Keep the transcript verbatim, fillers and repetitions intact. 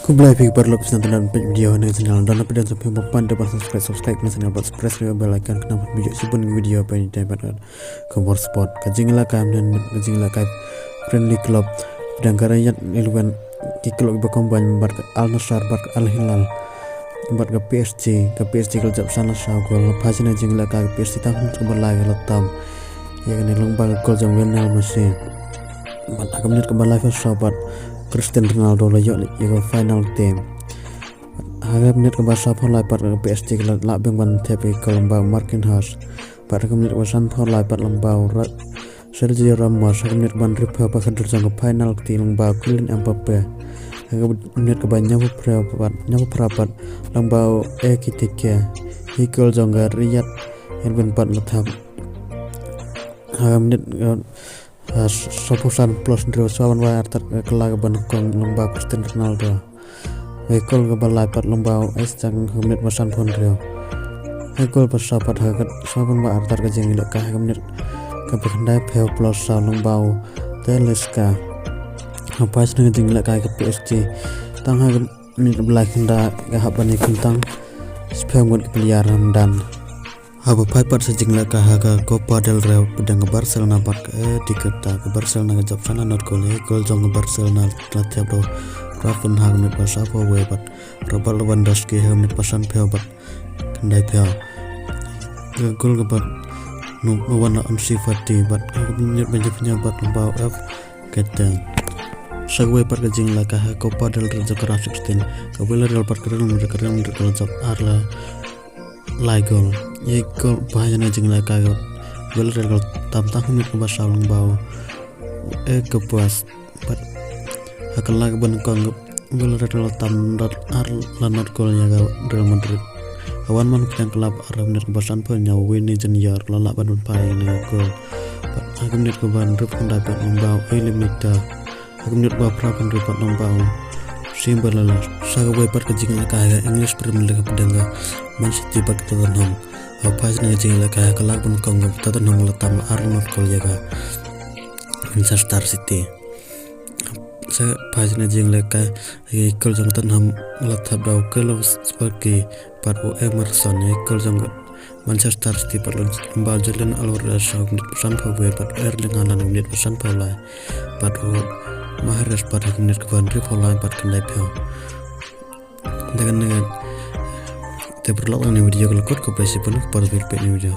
Khublei phi paralok, shisien te ngan pynpeit video ha kane ka channel. Lada phi dang shu peit ban pan, te ban subscribe, subscribe na channel bad press na bell icon khnang ban peit shibun ki video pynïaid bad khubor sport. Ka jingïalehkai mynne ka jingïalehkai friendly club, pdeng ka Riyadh Eleven, ki club kiba combine bad ka Al Nassr bad ka Al Hilal bad ka P S G. Ka P S G ka la jop san la saw gol. Phai sha kane ka jingïalehkai ka P S G tang ha ka minit kaba lai ka la tam ïa kane lyngba ka gol jong Lionel Messi. Bad ha ka minit kaba laiphew saw pat Cristiano Ronaldo la ïoh ïa ka penalty. Ha ka minit kaba sawphew lai pat ka P S G ka la lah biang ban thep ïa ka lyngba u Marquinhos. Bad ha ka minit kaba sanphew lai pat lyngba u Ra-, Sergio Ramos. Ha ka minit kaba hynriewphew pat ka dei jong ka penalty lyngba u Kylian Mbappe. Ha ka minit kaba hynñiewphew phra pat, hynñiewphew phra pat lyngba u Ekitike. Ïa ka gol jong ka Riyadh Eleven pat la thep. Ha ka minit, eh, Ah, sawphew san plus hynriew, shuwa ban wai artat ka kylla kaba nyngkong lyngba u Cristiano Ronaldo. Wei gol kaba lai pat lyngba u Ace Chang ha ka minit ba sanphew hynriew. Wei gol ba saw pat ha ka, shuwa ban wai artat ka jingïalehkai ha ka minit kaba khyndaiphew plus saw lyngba u Talisca. Ha phai sha kane ka jingïalehkai ka P S G tang ha ka minit ba lai khyndai ka hap ban ïakhun tang shiphew ngut ki player ha madan. Haba phai pat sha jingïalehkai ha ka Copa del Rey, pdeng ka Barcelona bad ka Atletico, ka Barcelona ka jop san la not gol. Ïa ka gol jong ka Barcelona la thep da u Rafinha ha ka minit ba sawphew wei bad Robert Lewandowski ha ka minit ba sanphew bad khyndaiphew. Ka gol kaba wan na u Ansu Fati bad ha ka minit ba hynñiewphew bad lyngba u F Keitel. Sha kawei pat ka jingïalehkai ha Copa del Rey jong ka round sixteen, ka Villarreal bad ka Real Madrid, ka Real Madrid ka la jop ar la lai gol. Ïa ka gol ba ha kane ka jingïalehkai ka Villarreal ka la tam tang ha ka minit kaba saw lyngba u Ecopas. Bad ha ka kylla kaba nyngkong ka Villarreal ka la tam da ar la not gol ïa ka Real Madrid. Ha wan man pdeng ka lap ar ha ka minit kaba sanphew hynñiew u Vini Junior la lah ban pynphai ïa kane ka gol. Bad ha ka minit kaba hynriewphew khyndai pat lyngba u Elimika. Ha ka minit ba phra phew hynriew pat lyngba u Simba Lala. Sha kawei pat ka jingïalehkai ha ka English Premier League hapdeng ka Man City bad ka Tottenham. Ha phai sha kane ka jingïalehkai ha ka kylla kaba nyngkong ka Tottenham la tam ar la not gol ïa ka Manchester City. Sha phai sha kane ka jingïalehkai ïa ka gol jong ka Tottenham la thep da u Kulusevski bad u Emerson. Ïa ka gol jong ka Manchester City pat lyngba u Julian Alvarez ha ka minit ba sanphew wei bad u Erling Haaland ha ka minit ba sanphew lai bad u Mahrez pat ha ka minit kaba hynriewphew lai bad khyndaiphew. Te kane, te paralok, kane ka video ka la kut, khublei shibun, khublei shibun, kane ka video.